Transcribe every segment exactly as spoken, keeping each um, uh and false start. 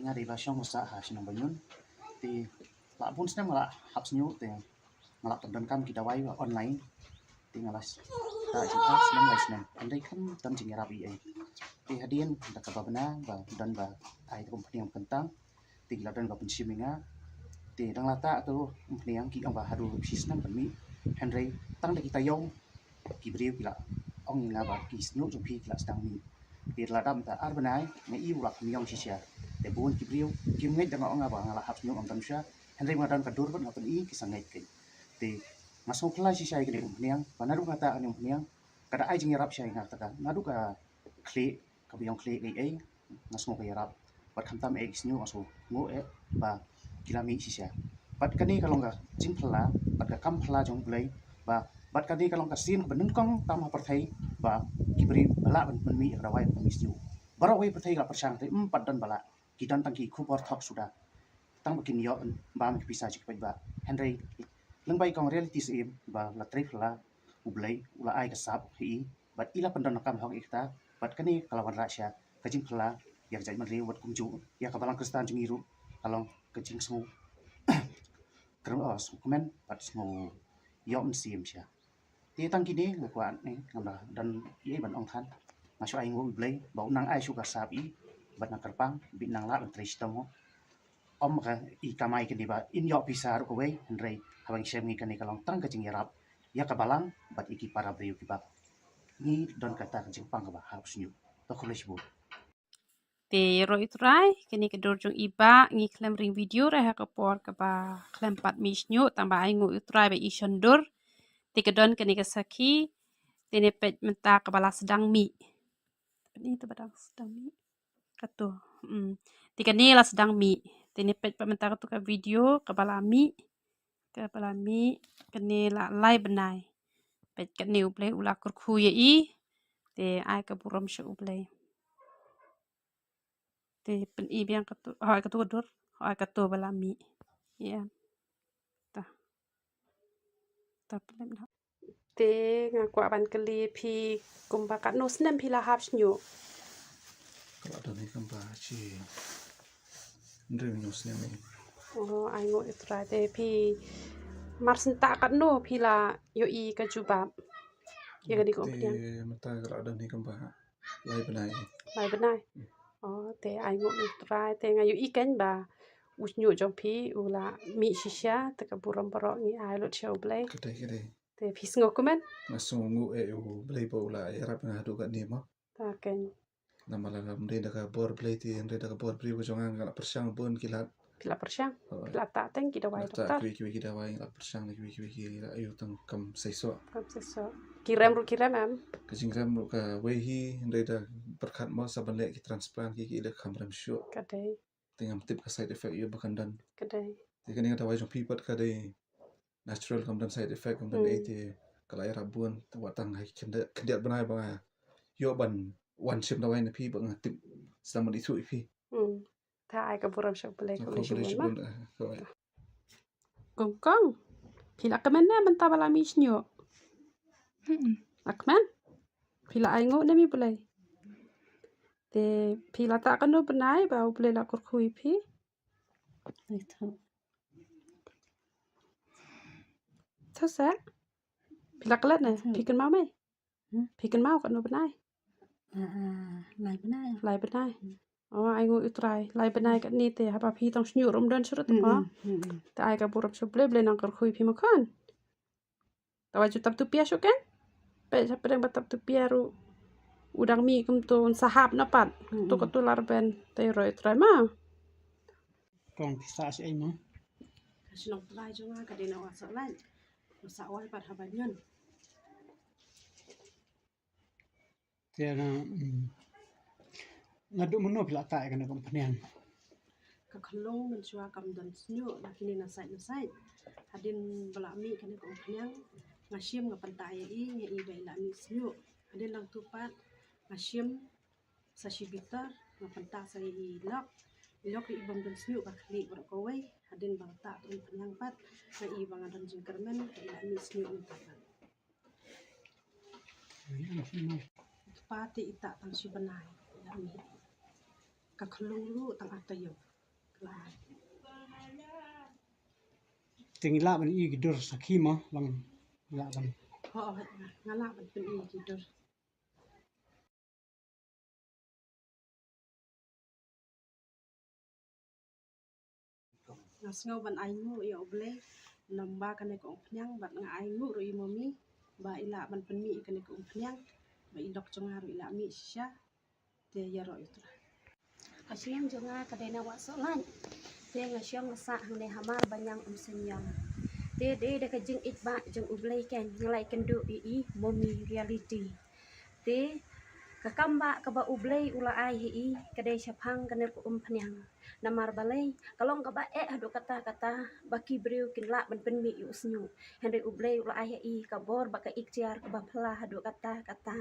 Nga dei ba shong ba sah ha shnong Banyun. Te la bun snem nga la hap shñiuh te nga la pyndonkam ki dawai ba online. Te nga la sah jingah snem lai snem. Hynrei khlem don jingïarap ei ei. Te hadien da kaba bna ba don ba ai da ka umphniang kyntang. Te ki la don ba pynshim ïa nga. Te dang la tah tu umphniang ki ong ba haduh shi snem ban mih. Hynrei tang da ki taïew ki briew ki la ong ïa nga ba ki shñiuh jong phi ki la sdang mih. Te la dap mynta ar bnai nga i u la kham ïong shisha. Te bun ki briew kim ngeit da nga ong nga ba nga la hap shñiuh ngam don shuh. Hynrei nga don ka dur bad nga pyni ki sa ngeit kein. Te nga sngewphylla shisha ïa kane ka umphniang ba naduh nga tah kane ka umphniang ka da ai jingïarap shisha ïa nga, kata ka naduh ka khlieh, kaba ïong khlieh ei ei nga sngew ka ïarap. Bad khamtam eh ki shñiuh nga sngew nguh eh ba ki la mih shisha. Bad kane ka long ka jingphylla bad ka kam phylla jong U Blei ba, bad kane ka long ka sien kaba nyngkong tam ha pyrthei ba ki briew ba lah ban pynmih ïa ka dawai ban mih shñiuh. Baroh kawei pyrthei ka la pyrshang te ym pat don ba lah, ki don tang ki khubor thok suda. Tang ba kin ïoh bam ki pisa jong ki paidbah. Hynrei lyngba i kong Reality Syiem ba la trei phylla, U Blei u la ai ka sap ha i bad i la pyndonkam hok ïa kata. Bad kane ka la wanrah sha ka jingphylla ïa ka jaitbynriew bad kumjuh ïa ka balang Khristan jong ngi ruh ka long ka jingsngew kyrmen, oh, sngewkmen bad sngew ïoh mynsiem sha. Te tang kine nga kwah ne ngam da don ei ei ban ong than. Nga shu ai nguh U Blei ba u nang ai shuh ka sap i bad nga kyrpang ba i nang lah ban trei shitom. Ym ka i kamai kane ba in ïoh pisa ruh kawei, hynrei haba ngi shem ngi kane ka long tang ka jingïarap ïa ka balang bad ïa ki para briew kiba ngi don kata ka jingpang kaba hap shñiuh. To khublei shibun. Te ïaroh ïa U Trai, kane ka dur jong i bah ngi khlem ring video re ha ka por kaba khlem pat mih shñiuh, tang ba ai nguh ïa U Trai ba i shon dur. Te ka don kane ka sakhi, te ne peit mynta kaba la sdang mih. Peit ïa kata ba dang sdang mih. Kato. Hmm. Te kane la sdang mih. Te ne peit pat mynta kato ka video kaba la mih. Kaba la mih kane la lai bnai. Peit kane U Blei u la kyrkhu ïa i. Te ai ka burom sha U Blei. Te pyni biang kato, hooid kato ka dur, hooid kato ba la mih. Ïa. Ta. Ta pynlem na. Te nga kwah ban kylli phi kumba katno snem phi la hap shñiuh? Ka la don hi kumba shi hynriew hynñiew snem hi. Oh, ai nguh ïa U Trai. Te phi mar senta katno phi la ïohi ka jubab ïa kane ka umphniang? Te mynta ka la don hi kumba lai bnai. Lai bnai. Hmm. Oh, te ai nguh ïa U Trai, te nga ïohi kein ba u shñiuh jong phi u la mih shisha, te ka burom baroh ngi ai lut sha U Blei. Ka dei, ka dei. Te phi sngew kumne? Nga sngew nguh eh ïa U Blei ba u la ïarap nga haduh katne mo. Ta kein. Namar lada ym dei da ka bor Blei te hynrei da ka bor briew ka jong nga nga la pyrshang bun ki lad. Ki la pyrshang. Oh. Ki la tah teng ki dawai doktor. Kiwei kiwei ki dawai nga la pyrshang, kiwei kiwei ki la ïoh tang kam seisoh. Kam seisoh. Ki rem ruh ki rem em? Ka jingrem ruh kawei hi, hynrei da pyrkhat mo sa ban leh ki transplant ki ki leh kam rem shuh. Ka dei. Te ngam tip ka side effect ïa ba kan don. Ka dei. Te kane ka dawai jong phi pat ka dei natural, kam don side effect, kam don ei te ka la ïarap bun, te wat tang ha ki khyndiat, khyndiat bnai ba nga ïoh ban wan shim dawai na phi ba nga tip sdang ban ithuh ïa phi. Hmm. Ta ai ka burom sha U Blei, khublei shibun ma. Kong kong. Phi la kmen ne mynta ba la mih shñiuh? Hmm. La kmen? Phi la ai nguh ne em ïa U Blei? Te phi la tah kano bnai ba U Blei la kyrkhu ïa phi? Tha sa? Phi la klet ne? Phi kynmaw me? Hmm? Phi kynmaw katno bnai? Ah, ah, lai bnai. Lai bnai. Hmm. Oh, ai nguh ïa U Trai. Lai bnai katne te haba phi tang shñiuh ruh ym don shuh ruh te mo. Hmm, hmm, hmm. Te ai ka burom sha U Blei, Blei nang kyrkhu ïa phi mo khun. Te wat ju tap tu pia shuh kein. Peit hapdeng ba tap tu pia ruh u dang mih kumto un sa hap na pat. Hmm, hmm. To kato la rben, te ïaroh ïa U Trai ma. Kong phi sah shi ei mo? Ka shnong trai jong nga ka dei na Wah Sohlait. Wah Sohlait pat ha Banyun. Te nga, mm, naduh mynno phi la tah ïa kane ka umphniang? Ka khyllung mynshuwa kam don shñiuh, la kine na sait na sait. Hadien ba la mih kane ka umphniang nga shim nga pyntah ïa i, nga i ba i la mih shñiuh. Hadien nangtu pat nga shim sa shi bitar, nga pyntah sa ïa i lok. I lok ïa i bym don shñiuh ka khlieh baroh kawei. Hadien ba la tah ka umphniang pat nga i ba nga don jingkyrmen, ka i la mih shñiuh mynta pat. Kpa te i tah tang shi bnai i la mih. Ka khyllung ruh tang ar taïew. Te ngi lah ban ïoh ki dur sakhi mo, long lah ban. Ho, nga lah ban pyn-i ki dur. Nga sngew ban ai nguh ïa U Blei, namar ba kane ka umphniang, bad nga ai nguh ruh ïa i Momi ba i lah ban pynmih ïa kane ka umphniang, ba i lok jong nga ruh i lah mih shisha. Te ïaroh ïa u Trai. Ka shnong jong nga ka dei na Wahsohlait. Te nga shong nga sah hangne hamar ba ñiang Umseniong. Te dei da ka jingïeit ba jong U Blei kein nga la ïakynduh ïa i Momi Reality. Te ka kam ba kaba U Blei u la ai ha i ka dei shaphang kane ka umphniang. Namar balei, ka long kaba eh haduh katta katta ba ki briew kin lah ban pynmih ïa u shñiuh. Hynrei U Blei u la ai ha i ka bor bad ka iktiar kaba phylla haduh katta katta.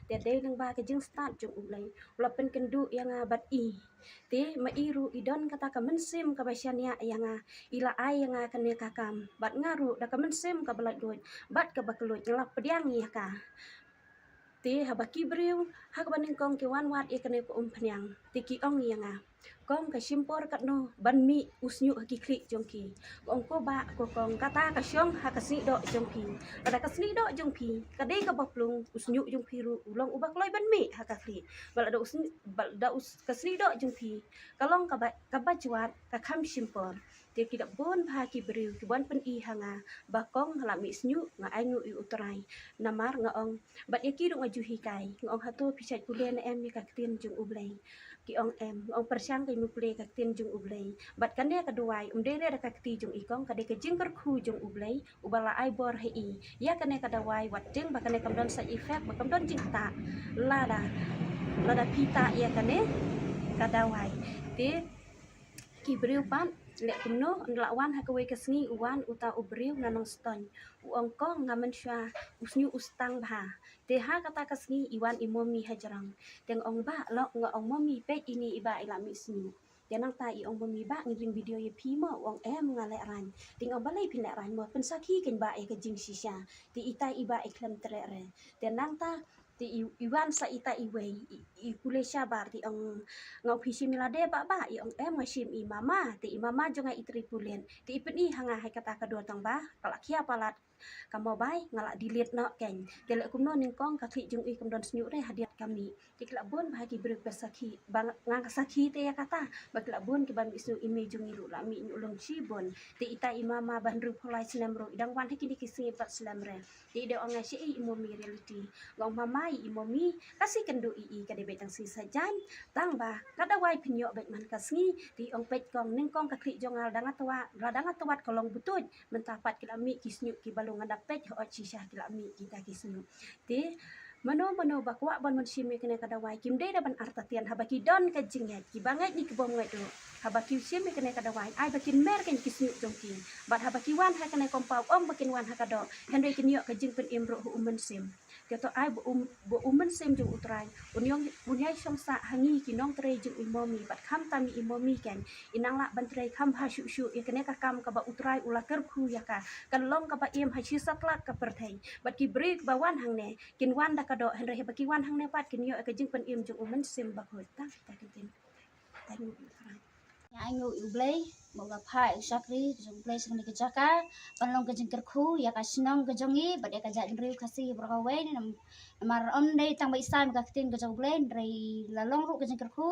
Te dei lyngba ka jingstad jong U Blei u la pynkynduh ïa nga bad i. Te ma i ruh i don kata ka mynsiem kaba shaniah ïa nga, i la ai ïa nga kane ka kam, bad nga ruh da ka mynsiem kaba laitluid bad kaba kylluid nga la pdiang ïa ka. Te haba ki briew ha kaba nyngkong ki wan wad ïa kane ka umphniang, te ki ong ïa nga, kong, ka shim por katno ban mih u shñiuh ha ki khlieh jong ki? Nga ong, ko bah, ko kong, kata ka shong ha ka snieh doh jong phi. Lada ka snieh doh jong phi ka dei kaba plung, u shñiuh jong phi ruh u long uba kloi ban mih ha ka khlieh. Bad lada u shñiuh, bad lada u s-, ka snieh doh jong phi ka long kaba, kaba jwat, ka kham shim por. Te ki la bun bha ki briew ki wan pyn-i ha nga ba kong, nga la mih shñiuh, nga ai nguh ïa u Trai. Namar nga ong, bad ïa ki ruh nga ju hikai, nga ong, hato phi shait pule ne em ïa ka ktien jong U Blei? Ki ong, em. Nga ong, pyrshang, ka ïa pule ka ktien jong U Blei. Bad kane ka dawai ym dei re da ka kti jong i kong, ka dei ka jingkyrkhu jong U Blei uba la ai bor ha i ïa kane ka dawai, wat tieng ba kane kam don side effect, ba kam don jingktah lada, lada phi tah ïa kane ka dawai. Te ki briew pat, leh kumno, ynda la wan ha kawei ka sngi u wan uta u briew na Nongstoiñ. U ong, kong, nga mynshuwa u shñiuh u stang bha. Te ha kata ka sngi i wan i Momi hajrong. Te nga ong, bah, lok, nga ong, Momi, peit ine i bah i la mih shñiuh. Te nangta i ong, Momi, bah, ngin ring video ïa phi mo? U ong, em, nga lehraiñ. Te nga ong, balei phin lehraiñ mo? Pynsakhi kein bah ïa ka jingshisha. Te ita i bah i khlem treh re. Te nangta te i, i wan sa ita iwei, i, i pule shabar, te i ong, nga ong, phi shim i lade bah, bah? I ong, em, nga shim i mama. Te i mama jong nga i trei pulit. Te i pyn-i ha nga ha kata ka dur tang ba ka la khia palat ka mobile, nga la delete noh kein. Te leh kumno, nyngkong ka khlieh jong i kam don shñiuh re hadien ka mih. Te ki la bun bha ki briew ba sakhi, ba nga, nga sakhi te ïa kata, ba ki la bun kiba mih shñiuh, i mei jong i ruh la mih ñiuh lung shibun. Te ita i mama ba hynriewphew lai snem ruh i dang wan ha kine ki sngi pat slem re. Te i dei ong, nga, shaei i Momi Reality? Nga ong, mama, i Momi ka shu kynduh ïa i ka dei beit tang sngi Saitjaiñ, tang ba ka dawai phin ïoh beit man ka sngi. Te i ong, peit kong, nyngkong ka khlieh jong nga la dang ïa twat, la dang ïa twat ka long btuid. Mynta pat ki la mih ki shñiuh kiba lung, nga da peit hooid shisha ki la mih kita ki shñiuh. Te mano mano ba kwah ban shim ïa kane ka dawai, kim dei da ban artatien, haba ki don ka jingngeit, kiba ngeit ne kibym ngeit ruh, haba ki shim ïa kane ka dawai, ai ba kin mer kein ki shñiuh jong ki. Bad haba ki wan ha kane ka compound, ym ba kin wan ha ka doh, hynrei kin ïoh ka jingpynim ruh ha u Mynsiem. Te to ai ba u, ba u Mynsiem jong u Trai un ïong, un ïai shong sah ha ngi ki nongtrei jong i Momi, bad khamtam i Momi kein, i nang lah ban trei kham bha shuh shuh ïa kane ka kam kaba u Trai u la kyrkhu ïa ka. Kan long kaba im ha shi satlak ka pyrthei. Bad ki briew ba wan hangne kin wan da ka doh, hynrei haba ki wan hangne pat kin ïoh ïa ka jingpynim jong u Mynsiem Bakhuid. Tang, tang, tang. Tang. Nga ai nguh ïa u Blei ba u la phah ïa u shakri jong u Blei sha kane ka jaka ban long ka jingkyrkhu ïa ka shnong ka jong ngi bad ïa ka jaitbynriew Khasi baroh kawei. Namar ym dei tang ba i sam ka ktien ka jong u Blei, hynrei la long ruh ka jingkyrkhu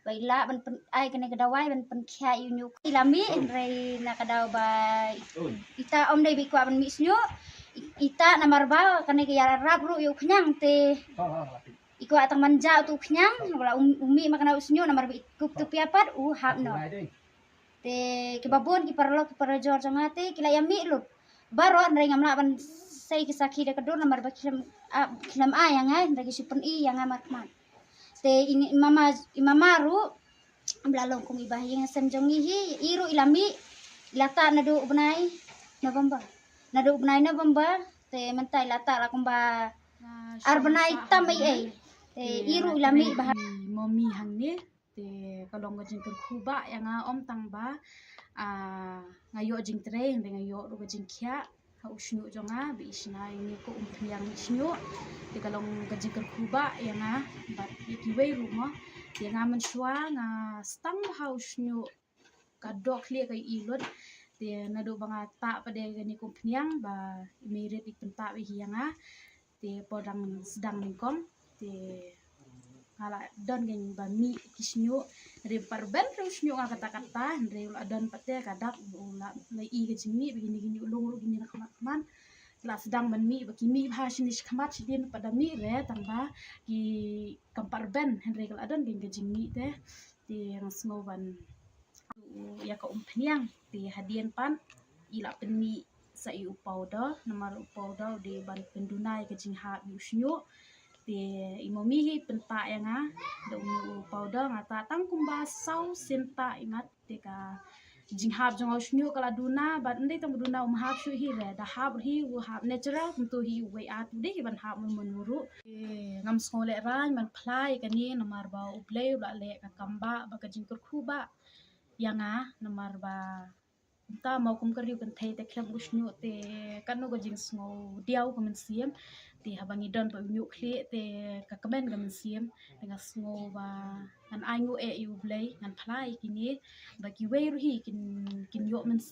ba i lah ban pyn-, ai kane ka dawai ban pynkhiah ïa u ñiuh. I la mih, hynrei na ka daw ba ita ym dei ba i kwah ban mih shñiuh. I-, ita namar ba kane ka ïarap ruh ïa u khñiang te i kwah tang ban jah utu u khñiang, u la um, u mih ma kane u shñiuh, namar ba i kup tu pia pat u hap noh. Te kiba bun ki paralok ki parajor jong nga te ki la ïa mih lut baroh, hynrei ngam lah ban sei ki sakhi da ka dur namar ba ki khlem, ah, khlem ai ïa nga, hynrei ki shu pyn-i ïa nga markhmat. Te i mama, i mama ruh ba la long kum i ba ha ïing ha sem jong ngi hi, i ruh i la mih, i la tah naduh u bnai November. Naduh u bnai November te mynta i la tah la kumba ar bnai tam ei ei. Te i ruh i la mih bha. Momi hangne. Te ka long ka jingkyrkhu ba ïa nga, ym tang ba, ah, nga ïoh jingtrei, hynrei nga ïoh ruh ka jingkhiah ha u shñiuh jong nga, ba i shna ïa une u umphniang shñiuh. Te ka long ka jingkyrkhu ba ïa nga bad ïa kiwei ruh mo. Te nga mynshuwa nga stang bha u shñiuh ka dok khlieh ka i lut. Te naduh ba nga tah pat de kane ka umphniang ba i Meirit i pyntah beit hi ïa nga. Te por dang sdang nyngkong te nga la don kane ba mih ki shñiuh. Hynrei parben ruh u shñiuh nga katta katta, hynrei u la don pat te ka dak u la, la i ka jingmih ba kine ki ñiuh lung ruh kine na khmat khmat. La sdang ban mih ba ki mih bha shane shakhmat, shadien pat da mih re tang ba ki kam parben, hynrei ka la don kane ka jingmih te. Te nga sngew ban ïa ka umphniang te hadien pat i la pynmih sa ïa u powder, namar u powder u dei ban pynduna ïa ka jinghap ïa u shñiuh. Te i mummy hi pyntah ïa nga da une u powder, nga tah tang kumba saw sien tah imat te ka jinghap jong u shñiuh ka la duna, bad ym dei tang ba duna um hap shuh hi re, da hap hi u hap natural kumto hi, uwei at u dei hi ban hap mon mon ruh. Te ngam sngew lehraiñ ban phla ïa kane namar ba U Blei u la leh ka kam ba, ba ka jingkyrkhu ba ïa nga, namar ba mynta mo kum ka riew kynthei te khlem u shñiuh te katno ka jingsngew diaw ka mynsiem. Te haba ngi don pat u ñiuh khlieh te ka kmen ka mynsiem. Te nga sngew ba ngan ainguh eh ïa U Blei, ngan phla ïa kine ba kiwei ruh hi kin, kin ïoh mynsiem